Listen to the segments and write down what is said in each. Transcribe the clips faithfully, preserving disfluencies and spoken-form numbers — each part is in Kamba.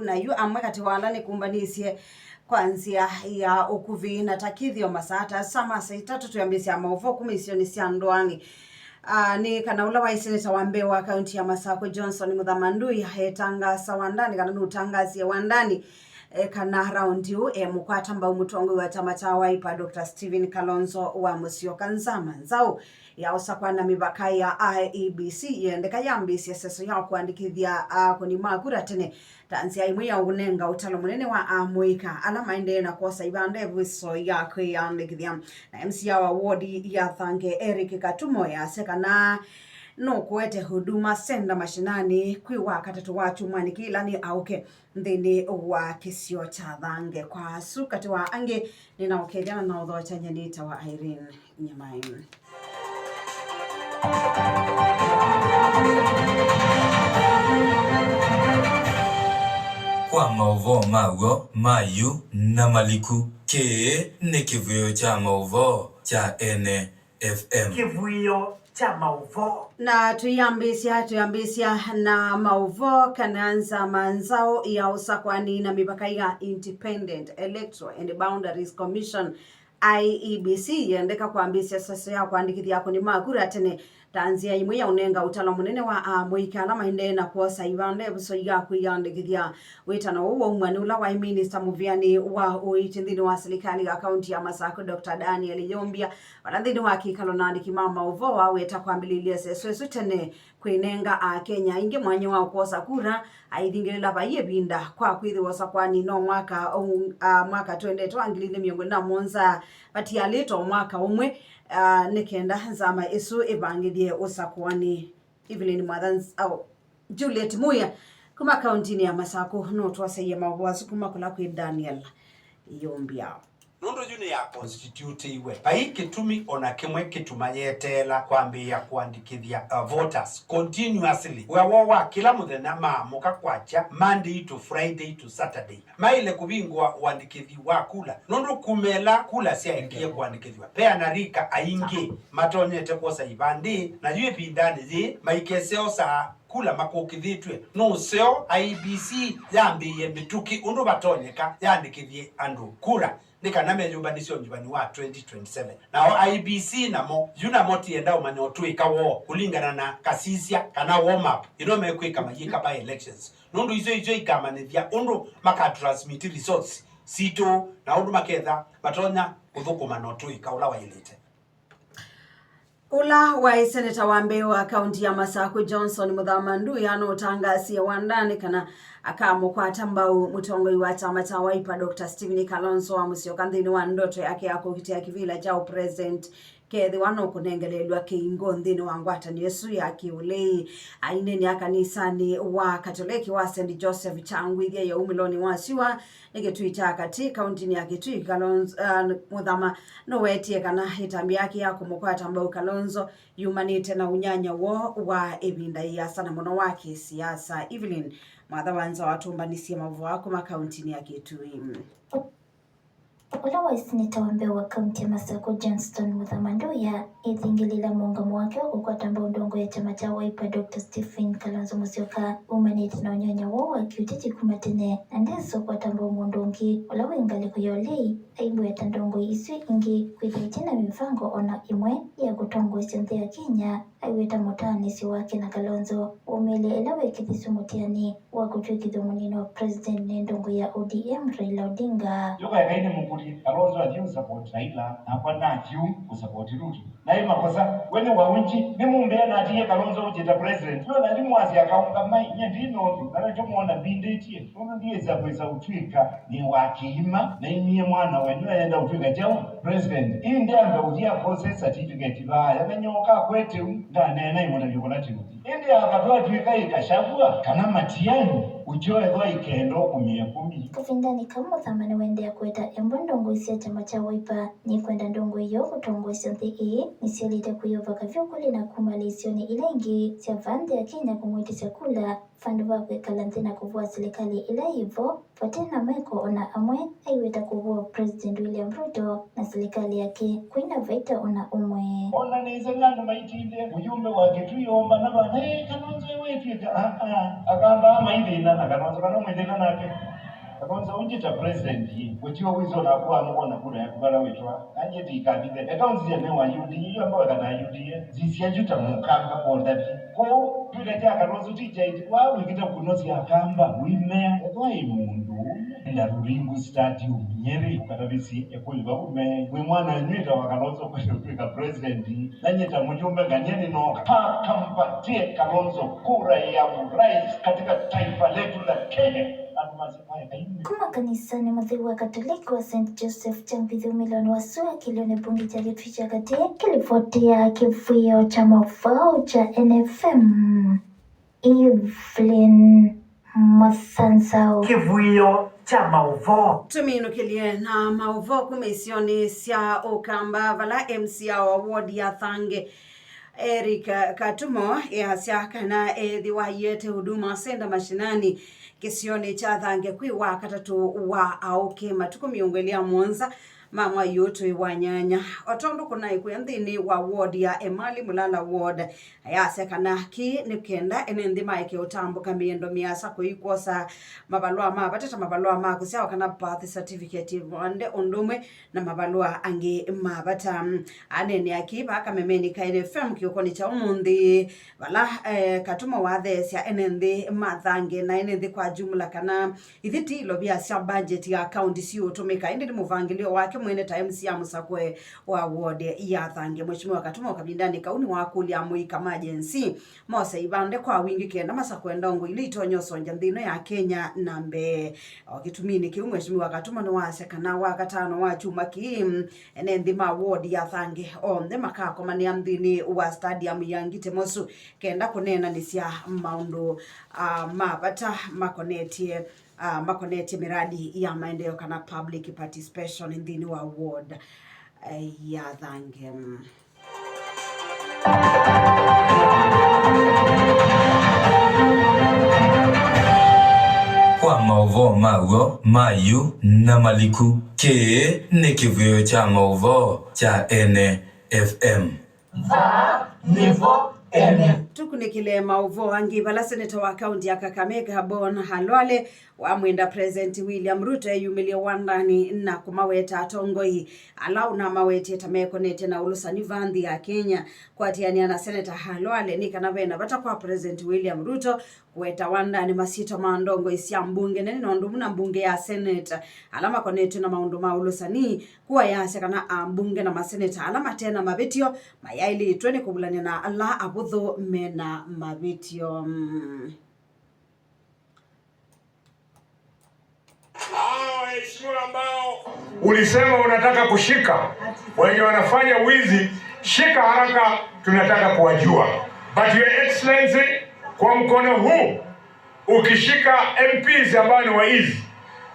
Na yu amwe katĩ wa ala nĩkumbanisye kwa nzĩa ya ũkuvĩ na takĩthyo masaa ta saa ma saa itatũ twĩambĩĩsya maũvoo kuma isionĩ sya ndũanĩ. Ah, nĩ kana ũla waĩ seneta wa mbee wa kaunti ya Masakũ Johnson Mũthama Ndui etangaasa Wandani kana nũtangaasie Wandani, eh, kana raundi ũ e mũkwata mbau mũtongoi wa kyama kya Wiper Doctor Stephen Kalonzo wa Musyoka. Nzama nzaũ ya ũsakũani na mĩvaka ya I E B C yendeka yambĩĩsye seso ya kũandĩkĩthya akũni ma kura tene ta nzĩa ĩmwe ya ũnenga ũtalo mũnene wa amũika ala maendee na kwosa ivanda ĩvuso ya kwĩyandĩkĩthya. Na M C A wa wodi ya Thange Eric Katumo yasya kana nũkũete Huduma Center mashinani kwĩ wa katatũ wa kyumwanĩ kĩĩ ĩla nĩ aũke nthĩnĩ wa kĩsio kya Thange. Kwa asu katĩ wa angĩ, nĩnaũkethya na naũthokya nyie nĩtawa Irene Nyamai. Kwa maũvoo ma w'o ma yu na maliku, kĩĩ nĩ kĩvũĩo kya maũvoo kya Ene F M. Kĩvũĩo kya maũvoo. Na twĩyambĩĩsya, twĩyambĩĩsya na maũvoo kana nzama nzaũ ya ũsakũani na mĩvaka ya Independent Electoral and Boundaries Commission, I E B C, yendeka kwambĩĩsya seso ya kũandĩkĩthya akũni ma kura tene ta nzĩa ĩmwe ya ũnenga ũtalo mũnene wa amũika ala maendee na kwosa ivanda ĩvuso ya kwĩyandĩkĩthya. Wĩtano ũũ waumw'a nĩ ũla waĩ minista mũvĩanĩ wa ũiiti nthĩnĩ wa silikalĩ ya kaunti ya Masakũ, Doctor Daniel Yombia, vala nthĩnĩ wa kĩkalo na andĩki ma maũvoo waweta kwambĩlĩlya seso ĩsu tene, kwĩnenga Akenya aingĩ mwanya wa kwosa kura aithingĩlĩla vai ĩvinda, kwa kwĩthĩwa ũsakũani no mwaka, um, ah, mwaka twendete wa ngili ilĩ mĩongo ĩlĩ na mũonza vatialĩte o mwaka ũmwe, ah, nĩ kenda nzama ĩsu ĩvangĩthye ũsakũani. Evelyn Mwatha Nz-, au, Juliet Muya kuma kauntinĩ ya Masakũ nũtwasaie maũvoo asu kuma kũla kwĩ Daniel Yombia. Nũndũ yu nĩ ya constitutĩiwe, vai kĩtumi o na kĩmwe kĩtuma yeteela kwambĩĩa kũandĩkĩthya, uh, voters continuously. Wĩa woo wa kĩla mũthenya maamũka kwakya, Monday to Friday to Saturday, maĩle kũvingũa ũandĩkĩthi wa kula, nũndũ kuma ĩla kula syaekie kũandĩkĩthw'a, ve anarika aingĩ matonyete kwosa ivandĩ, na yu ĩvindanĩ yĩĩ maikeseosaa kula makũkĩthĩtw'e nũseo. I E B C yambĩĩe mĩtũkĩ ũndũ vatonyeka yandĩkĩthye andũ kula nĩ kana meyũmbanĩsye ũnyuvani wa twenty twenty-seven. Nao I E B C namo, yu namo tienda ũmanya ũtũĩka woo kũlingana na kasisya kana warm up ĩno mekwĩka mayĩka by elections, nũndũ isu isyo ikamanyĩthya ũndũ makatransmit results sitũ na ũndũ maketha matonya kũthũkũma na ũtũĩka ũla waĩlĩte. Ũla waĩ seneta wa mbee wa kaunti ya Masakũ, Johnson Mũthama Nduya, nũtangaasie Wandani kana akamũkwata mbau mũtongoi wa kyama kya Wiper, Doctor Stephen Kalonzo wa Musyoka, nthĩnĩ wa ndoto yake ya kũkitĩa kĩvĩla kya ũpresident kethĩwa nũkũnengeleelw'a kĩingo nthĩnĩ wa ngwatanĩo ĩsu ya kĩũlei. Aineenea kanisanĩ wa Katoleki wa Saint Joseph Kyangwĩthya ya umĩlonĩ wa syũa nĩ Kĩtui kya Katĩ, kauntinĩ ya Kĩtui, Kalonzo, uh, Mũthama nũwetie kana ĩtambya yake ya kũmũkwata mbau Kalonzo yumanĩte na ũnyanya woo wa ĩvinda ĩasa na mũno wa kĩsiasa. Evelyn Mwatha Wanza watũmbanisye maũvoo aa kuma kauntinĩ ya Kĩtui. Ũla waĩ seneta wa mbee wa kaunti ya Masakũ, Johnston Mũthama Nduya, ethingĩlĩla mũũngamo wake wa kũkwata mbau ndongoi ya kyama kya Wiper, Doctor Stephen Kalonzo Musyoka, umanĩte na ũnyanya woo wa kĩũteti kuma tene, na ndesa ũkwata mbau mũndũ ũngĩ ũla wĩ ngalĩko ya ũlei aimbũĩa ta ndongoi isu ingĩ, kwĩthĩwa ĩtina mĩvango o na ĩmwe ya kũtongoesya nthĩ ya Kenya. Aiweta mũtaanĩsyo wake na Kalonzo waumĩlye ĩla wekĩthisye mũtiani wa kũtw'ĩkĩthw'a mũnini wa president nĩ ndongoi ya O D M, Raila Odinga. Yoka ekai nĩ mũkũlye, Kalonzo athiĩ ũsapoti Raila, nakwa nathiĩ ũsapoti Ruto. Naĩ makosa, we nĩ waunji, nĩ mũmbĩa natiie Kalonzo ũjĩta president. Yo nathi mwasi akaũngamai, nye ndi nũndũ, na nĩkyo mwona mbindĩtie, nũndũ ndiĩsa kwĩsa ũtw'ĩka nĩ wa kĩima, na inyie mwana wenyu ayenda ũtw'ĩka kyaũ? President. Ĩndĩ ambe ũthi akose certificate vaa, yamenyoka kweteu, ndaneena imũtavye kũla tiũthi. Ĩndĩ aka twatw'ĩka ĩkashavua kana matiani, ũkyoethwa ĩkenda ũkũmĩa kũmi. Kavindanĩ kau Mũthama nĩwaendeea kũweta embwa ndongoi sya kyama kya Wiper, nĩkwenda ndongoi yoo kũtongoesya nthĩ ĩĩ nĩsyaĩlĩte kwĩyovaka vyũ kũlĩ na kumala isionĩ ila ingĩ sya vaa nthĩ ya Kenya kũmwĩtĩsya kula Vandũ va kwĩkala nthĩ na kũvũa silikalĩ ĩla yĩ vo, vate na meko o na amwe aiweta kũvũa President William Ruto na silikalĩ yake kwĩ na vaita o na ũmwe. Ona nĩsĩ nĩ andũ maitindĩe mũyũmbe wa Kĩtui ombana vana, "Ĩ, Kalonzo ĩwe ĩtw'ĩka, aa, aa." Akamba maithĩna na Kalonzo kana mwĩthĩna nake. Kalonzo ũngĩ ta president, wĩtiwa wĩsĩ o naku wamũwona kura yaku vala wĩtwa. Nanyie ndikavithe. Eka ũnzia ne wa U D A, yu amba wekana U D A. Nzisia yu ta mũkanga kwa ũthathi. Kwoou, twĩka kya Kalonzo ti kyaiti, wa wĩkĩte kũnosya akamba, wĩmea. Ethwa ĩ mũndũ ũme na Ruringu Stadium, Nyeri, ũkatavĩsye ekũlĩ vau me. Mwĩ mwana wenyu ĩta wa Kalonzo kwenda ũtwĩka president. Nanyie ta mũjumbe ngania nĩnooka. Paka mpatie Kalonzo kura ya urais katika taifa letu la Kenya. Andũ masĩ Kuma kanisanĩ mũtheu wa Katoleki wa Saint Joseph kya Mbithu Miloni wa Sua kĩlĩonĩ mbunge kya Gĩtui kya Katĩ, kĩlivoti ya kĩvũĩo kya maũvoo kya N F M, Evelyn Mũsanzaũ. Kĩvũĩo kya maũvoo. Tũminũkĩlye na maũvoo kuma isionĩ sya Ũkamba, vala M C A wa ward ya Thange, Eric Katumo easya kana ethĩwa aiete Huduma Center mashinani kĩsionĩ kya Thange kwĩ wa katatũ wa aũke matukũ mĩongo ĩlĩ na mũonza ma mwai ũũ twĩ wa nyanya. O tondũ kũnaĩ kũya nthĩnĩ wa ward ya Emali Mulala Ward, ayasya kana kĩĩ nĩ kenda ene nthĩ maeke ũtambũka mĩendo mĩasa kũi kwosa mavalũa ma vata ta mavalũa ma kũsyawa kana birth certificate, ivande ũndũ ũmwe na mavalũa angĩ ma vata. Aneenea kĩĩ vaa kamemeni ka N F M kĩokonĩ kya ũmũnthĩ, vala, eh, Katumo watheesya ene nthĩ ma Thange na ene nthĩ kwa jumla kana ithi ti ilovia sya budget ya kaunti siũtũmĩka, ĩndĩ nĩ mũvangĩlĩo wake mwene ta M C A mũsakũe wa ward ya Thange. Mheshimiwa Katumo kavindanĩ kau nĩwakũlya amũika ma Gen Z mose ivande kwa wingĩ kenda masakũe ndongo ila itonya ũsongya nthĩ ĩno ya Kenya na mbee. O kĩtuminĩ kĩu, Mheshimiwa Katumo nĩwasya kana Wakatano wa kyumwa kĩĩ, ene nthĩ ma ward ya Thange onthe makakomanĩa nthĩnĩ wa stadium ya Ngite Mosu kenda kũneenanĩsya maũndũ, ah, ma vata makonetye, ah, makonetye miradi ya maendeleo kana public participation nthĩnĩ wa ward, eh, ya Thange. Kwa maũvoo ma w'o ma yu na maliku, kĩĩ nĩ kĩvũĩo kya maũvoo kya N F M. Vaa nĩvo N F M. Tũkunĩkĩle maũvoo angĩ vala seneta wa kaunti ya Kakamega, Bon Khalwale, wamwenda President William Ruto eyumĩlye wandanĩ na kũmaweta atongoi ala ũnamawetie ta mekonetye na ũlũsani vaa nthĩ ya Kenya. Kũatĩanĩa na Seneta Khalwale, nĩ kana ve na vata kwa President William Ruto kũweta wandanĩ masyĩtwa ma ndongoi sya mbunge nene na ũndũ ũmwe na mbunge ya Senate ala makonetw'e na maũndũ ma ũlũsani. Kũa yasya kana ambunge na maseneta ala mate na mavĩtyo mayaĩlĩtwe nĩ kũvulany'a na ala avũthũ me na mavĩtyo. Hawa waheshimiwa ambao ulisema unataka kushika, wenye wanafanya wizi, shika haraka, tunataka kuwajua. But Your Excellency, kwa mkono huu, ukishika M Ps ambao ni waizi,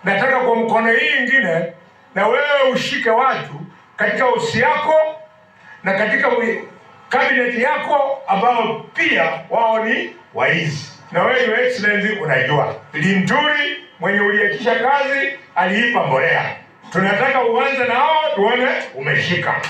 nataka kwa mkono hii ingine, na wewe ushike watu katika ofisi yako, na katika wi-, cabinet yako ambao pia wao ni waizi. Na wewe, Your Excellency, unajua. Linturi mwenye uliachisha kazi aliipa mbolea. Tunataka uanze na hao tuone umeshika.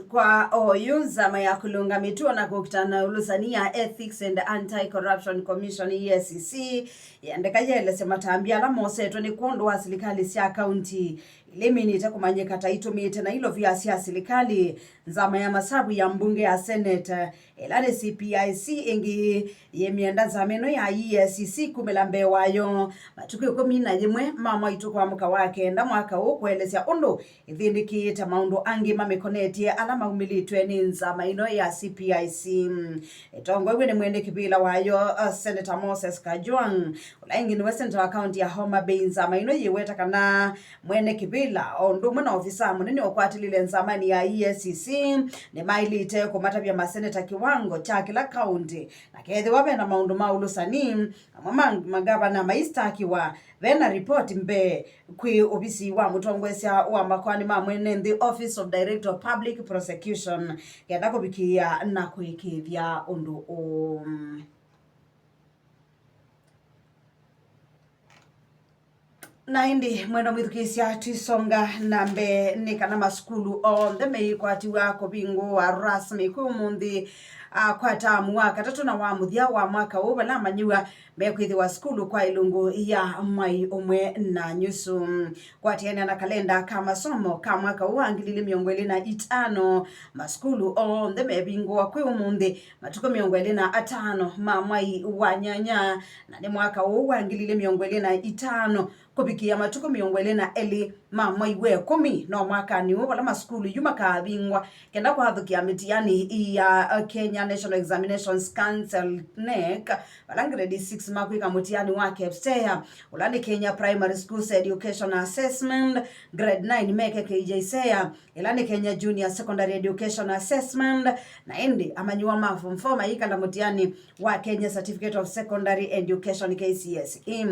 Kwa oyu, nzama ya kũlũnga mĩtuo na kũkita na ũlũsani ya Ethics and Anti-Corruption Commission, E A C C, yendeka yelesya matambya ala mosetwe nĩ kwondũ wa silikalĩ sya kaunti ila iminĩte kũmanyĩka ta itũmĩĩte na ilovia sya silikalĩ. Nzama ya masavu ya mbunge ya Senate, ĩla nĩ C P I C, ĩngĩ yĩmyenda nzama ĩno ya E A C C kumĩla mbee wayo matukũ ĩkũmi na yĩmwe ma mwai wa mũka wa kenda mwaka ũũ, kũelesya ũndũ ĩthĩnĩkĩĩte maũndũ angĩ mamĩkonetye ala maumĩlĩtw'e nĩ nzama ĩno ya C P I C. Ĩtongoew'e nĩ mwene kĩvĩla wayo, uh, Senator Moses Kajwang', ũla ĩngĩ nĩwe seneta wa kaunti ya Homa Bay. Nzama ĩno yĩweta kana mwene kĩvĩla Ila, o ũndũ ũmwe na ovisaa mũnene ũkwatĩlĩle nzamanĩ ya E A C C, nĩmaĩlĩte kũmatavya maseneta kĩwango kya kĩla kaũntĩ, na kethĩwa ve na maũndũ ma ũlũsani, amwe ma mangavana maistakĩwa ve na ripoti mbee kwĩ ovisi wa mũtongoesya wa makoani ma mwene nthĩ, Office of Director of Public Prosecution, kenda kũvikĩĩa na kũĩkĩĩthya ũndũ ũũ. Na ĩndĩ, mwendwa mwĩthukĩĩsya, twisonga na mbee, nĩ kana masukulu onthe meikwatiwa kũvingũwa rasmi kwĩ ũmũnthĩ, a, kwa taamu wa katatũ na wa mũthya wa mwaka ũũ, vala amanyĩw'a mekwĩthĩwa sukulu kwa ĩlungu ya mwai ũmwe na nyusu. Kwatĩanĩa na kalenda ka masomo ka mwaka ũũ wa ngili ilĩ mĩongo ĩlĩ na itano, masukulu onthe mevingũwa kwĩ ũmũnthĩ, matukũ mĩongo ĩlĩ na atano ma mwai wa nyanya, na nĩ mwaka ũũ wa ngili ilĩ mĩongo ĩlĩ na itano kũvikĩĩa matukũ mĩongo ĩlĩ na elĩ ma mwai wa ĩkũmi. No mwakanĩ ũũ, vala masukulu yu makavingwa kenda kwathũkĩa mĩtiani ya Kenya National Examinations Council, nec, vala grade six makwĩka mũtiani wa KPSEA, ũla nĩ Kenya Primary Schools Education Assessment, grade nine meke K J SEA, ĩla nĩ Kenya Junior Secondary Education Assessment, na ĩndĩ amanyĩw'a ma form four mayĩkala mũtiani wa Kenya Certificate of Secondary Education, K C S E.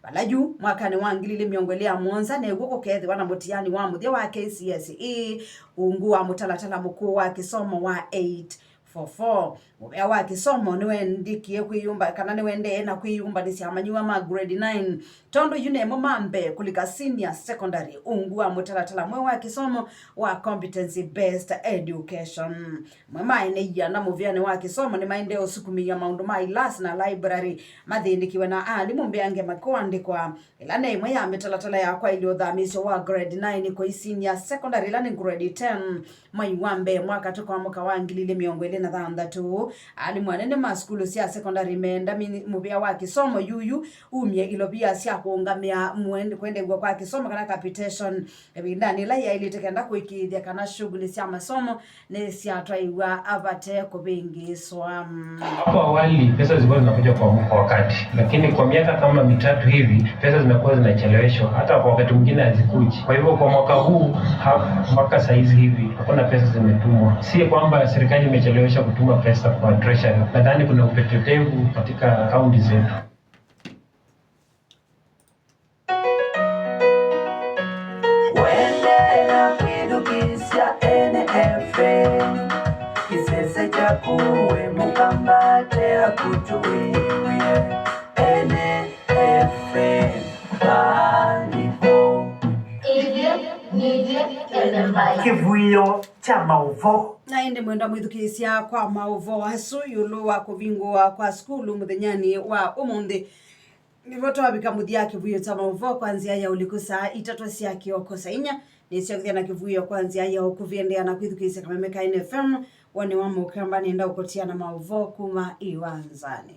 Vala yu, mwakanĩ wa ngili ilĩ mĩongo ĩlĩ na mũonza, nĩw'o kũkethĩwa na mũtiani wa mũthya wa K C S E ungu wa mũtalatala mũkũũ wa kĩsomo wa eight four four. Mũvea wa kĩsomo nĩwendĩkie kwĩyũmba, kana nĩwendee na kwĩyũmbanĩsya amanyĩw'a ma grade nine, tondũ yu nĩmo ma mbee kũlika senior secondary ungu wa mũtalatala mweũ wa kĩsomo wa competency based education. Amwe ma ene iana mũvĩanĩ wa kĩsomo nĩmaendee ũsukumĩĩa maũndũ ma ilasi na library mathĩnĩkĩwe na alimũ mbeange makũandĩkwa. Ĩla nĩ ĩmwe ya mĩtalatala ya kwaĩlya ũthamĩĩsyo wa grade nine kũi senior secondary, ĩla nĩ grade ten, mwai wa mbee mwaka tũkwamũka wa ngili ilĩ mĩongo ĩlĩ na thanthatũ. Alimũ anene ma sukulu sya secondary meenda mi-, mũvĩa wa kĩsomo yuyu umye ilovia sya kũũngamĩa mwend-, kũendeew'a kwa kĩsomo kana capitation ĩvindanĩ ĩla yaĩlĩte kenda kũĩkĩĩthya kana shughuli sya masomo nĩsyatwaiwa vate kũvĩngĩĩswa. Hapo awali pesa zilikuwa zinakuja kwa, kwa wakati, lakini kwa miaka kama mitatu hivi pesa zimekuwa zinacheleweshwa, hata kwa wakati mwingine hazikuji. Kwa hivyo kwa mwaka huu ha-, mpaka saa hizi hivi hakuna pesa zimetumwa. Si kwamba serikali imechelewesha kutuma pesa kwa treasury, nadhani kuna upotevu katika kaunti zetu. Wendee na kwĩthukĩĩsya N F M, kĩsese kyaku we mũkamba te akũtũĩw'e. N F M, maandĩko. Ithyĩ nithyĩ ene mbaĩ. Kĩvuĩo kya maũvoo. Na ĩndĩ mwenda mwĩthukĩĩsya kwa maũvoo asu ĩũlũ wa kũvingũwa kwa sukulu mũthenyanĩ wa ũmũnthĩ. Nĩvo twavika mũthya kĩvuĩo kya maũvoo kwa nzĩa ya ũliku saa itatũ sya kĩoko. Saa inya nĩsyokethya na kĩvuĩo kwa nzĩa ya ũkuvĩ. Endeea na kwĩthukĩĩsya Kameme ka N F M, woni wa mũkamba nĩenda ũkũtia na maũvoo kuma ĩwanzanĩ.